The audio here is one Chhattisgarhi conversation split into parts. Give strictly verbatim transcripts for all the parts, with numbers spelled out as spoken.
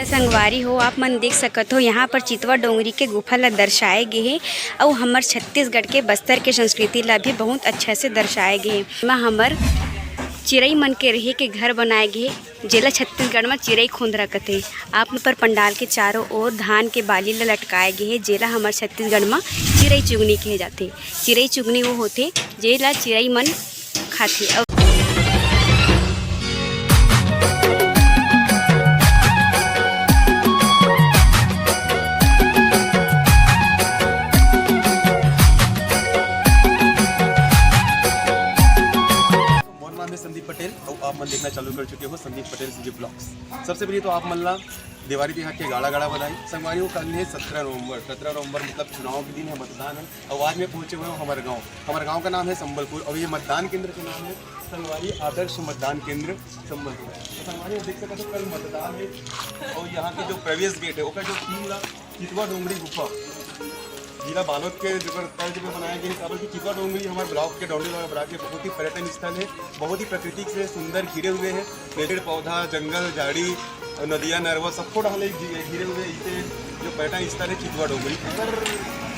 संगवारी हो, आप मन देख सकत हो, यहाँ पर चितवा डोंगरी के गुफा ला दर्शाए गे हे, अउ हमर छत्तीसगढ़ के बस्तर के संस्कृति ला भी बहुत अच्छा से दर्शाए गे हे। एमा हमर चिरई मन के रहे के घर बनाए गे हे, जेला छत्तीसगढ़ म चिरई खोंधरा कथे। आप मन पर पंडाल के चारों ओर धान के बाली ला लटकाए गे हे, जेला हमर छत्तीसगढ़ म चिरई चुगनी कहे जाथे। चिरई चुगनी वो होथे, जेला चिरई मन खाथे। अउ मोर नाम है संदीप पटेल, अउ आप मन देखना चालू कर चुके हो संदीप पटेल सीजी ब्लॉग्स। सबसे पहले तो आप मन ला देवारी तिहार के गाड़ा गाड़ा बधाई। संगवारी हो, कल है सत्रह नवंबर। सत्रह नवंबर मतलब चुनाव के दिन है, मतदान है। और आज मैं पहुंचे हुए हूँ हमारे गाँव। हमारे गाँव का नाम है संबलपुर और ये मतदान केंद्र का नाम है संगवारी आदर्श मतदान केंद्र संबलपुर। तो संगवारी हो, देख सकते हो, कल मतदान है और यहाँ के जो प्रवेश गेट है, ओकर जो थीम ला चितवा डोंगरी गुफा, जिला बालोद के जो तर्ज पे बनाया गया है, काबर कि चितवा डोंगरी हमारे ब्लॉक के डोंगरी वाला ब्लॉक के बहुत ही पर्यटन स्थल है, बहुत ही प्रकृति से सुंदर घिरे हुए हैं, पेड़ पौधा, जंगल, झाड़ी, नदिया, नरवा, सबको डाले घि-, घिरे हुए इसे जो पर्यटन स्थल है चितवा डोंगरी। अगर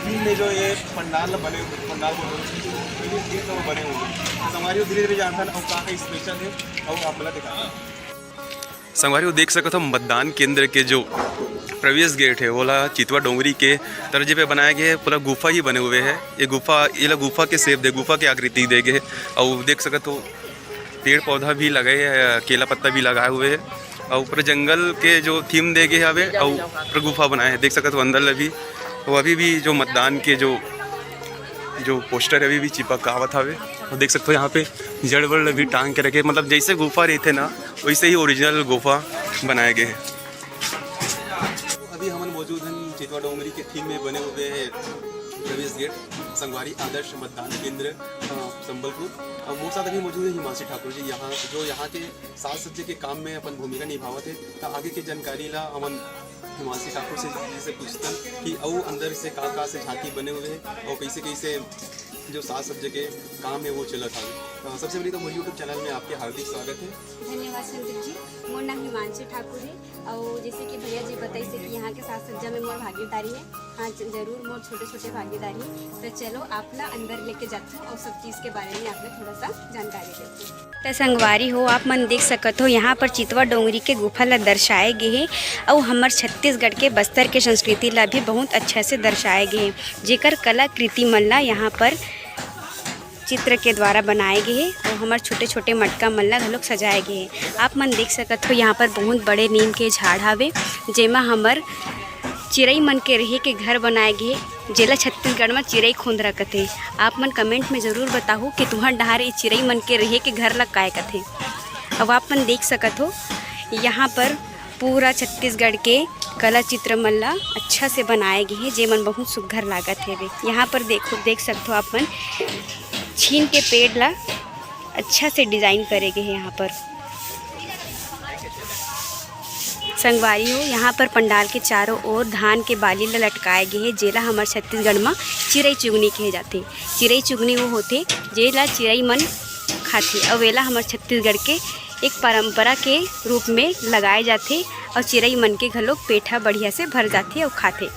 दिन में जो ये पंडाल बने हुए, पंडाल बोल रहे हैं, ये तो बने हुए हैं। संगवारी हो, धीरे धीरे जानथन और का का स्पेशल है और आप मला दिखाता। संगवारी हो, देख सकत हो, मतदान केंद्र के जो प्रवेश गेट है, ओला चितवा डोंगरी के तर्ज पे बनाया गया है। पूरा गुफा ही बने हुए है। ये गुफा, एला गुफा के शेप दे, गुफा के आकृति दे गए है। और देख सकत हो, पेड़ पौधा भी लगे है, केला पत्ता भी लगाए हुए है और पूरे जंगल के जो थीम दे गए हवे और पूरे गुफा बनाए है। देख सकत हो अंदर ले भी, तो अभी भी जो मतदान के जो, जो पोस्टर है अभी भी चिपकावत हवे। और देख सकते हो यहाँ पे जड़ वड़ भी टांग के रखे, मतलब जैसे गुफा रहते ना वैसे ही ओरिजिनल गुफा बनाए गए हैं। अभी हमन मौजूद हैं चितवा डोंगरी के थीम में बने हुए प्रवेश गेट संगवारी आदर्श मतदान केंद्र, अ, संबलपुर। अ, मोर साथ अभी मौजूद है हिमांशी ठाकुर जी, यहाँ जो यहाँ के साज सज्जे के काम में अपन भूमिका निभावत हे। त आगे के जानकारी ला हमन हिमांशी ठाकुर से जी से पूछतन कि अउ अंदर से का का से झांकी बने हुए हे और कैसे कैसे जो साज सज्जे के काम है वो चलत हवे। अ, सबसे पहले तो मोर YouTube चैनल में आपके हार्दिक स्वागत है। धन्यवाद संदीप जी, मोर नाम हिमांशी ठाकुर है और जैसे कि भैया जी बताइस कि यहाँ के साज सज्जा में मोर भागीदारी है। हाँ, ज-, जरूर मोर छोटे छोटे भागीदारी है। तो चलो आप ला अंदर लेके जाती हूँ और सब चीज़ के बारे में आप ला थोड़ा सा जानकारी देती हूँ। त संगवारी हो, आप मन देख सकत हो, यहाँ पर चितवा डोंगरी के गुफा ला दर्शाए गे हे अउ हमर छत्तीसगढ़ के बस्तर के संस्कृति ला भी बहुत अच्छा से दर्शाए गे हे, जेकर कलाकृति मन ला यहाँ पर चित्र के द्वारा बनाए गे हे अउ हमर छोटे-छोटे मटका मन ला घलोक सजाए गे हे। आप मन देख सकत हो, यहाँ पर बहुत बड़े नीम के झाड़ हावे, जेमा हमर चिरई मन के रहे के घर बनाए गे हे, जेला छत्तीसगढ़ म चिरई खोंधरा कथे। आप मन comment में जरूर बताहू कि तुंहर डहार ए चिरई मन के रहे के घर ला काय कथे। अब आप मन देख सकत हो, यहाँ पर पूरा छत्तीसगढ़ के कला चित्र मन ला अच्छा से बनाए गे हे, जेमन बहुत सुग्घर लागत हेवे। यहाँ पर देखो, देख सकत हो आप मन, छीन के पेड़ ला अच्छा से design करे गे हे यहाँ पर। संगवारी हो, यहाँ पर पंडाल के चारों ओर धान के बाली ला लटकाए गे हे, जेला हमर छत्तीसगढ़ म चिरई चुगनी कहे जाथे। चिरई चुगनी वो होथे, जेला चिरई मन खाथे, अउ एला हमर छत्तीसगढ़ के एक परंपरा के रूप में लगाए जाथे, अउ चिरई मन के घलोक पेट ह बढ़िया से भर जाथे अउ खाथे।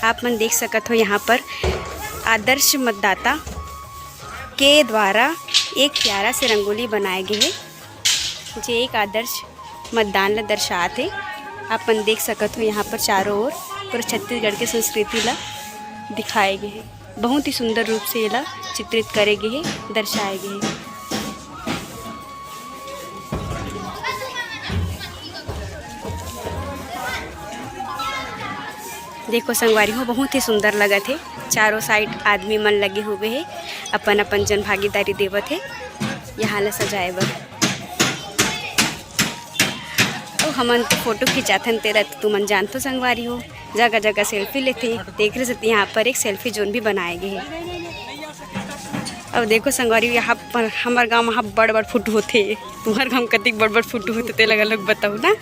आप मन देख सकत हो, यहाँ पर आदर्श मतदाता के द्वारा एक प्यारा से रंगोली बनाए गे हे, जे एक आदर्श मतदान ला दर्शात हे। आप मन देख सकत हो, यहाँ पर चारों ओर पूरा छत्तीसगढ़ के संस्कृति ला दिखाए गे हे। बहुत ही सुंदर रूप से एला चित्रित करे गे हे, दर्शाए गे हे। देखो संगवारी हो, बहुत ही सुंदर लगत हे। चारों side आदमी मन लगे हुए हे, अपन अपन जन भागीदारी देवत हे यहाँ ला सजाए बर। तो हमन तो फोटो खिंचाथन, तेला तो तुमन जानथो संगवारी हो, जगह जगह selfie लेथे। तेकरे सेती यहाँ पर एक selfie zone भी बनाए गे हे। अब देखो संगवारी, यहाँ पर हमर गाँव म बड़ बड़ फोटो होथे, तुम्हर गाँव म कतिक बड़ बड़ फोटो होथे, तेला घलोक बताहू ना।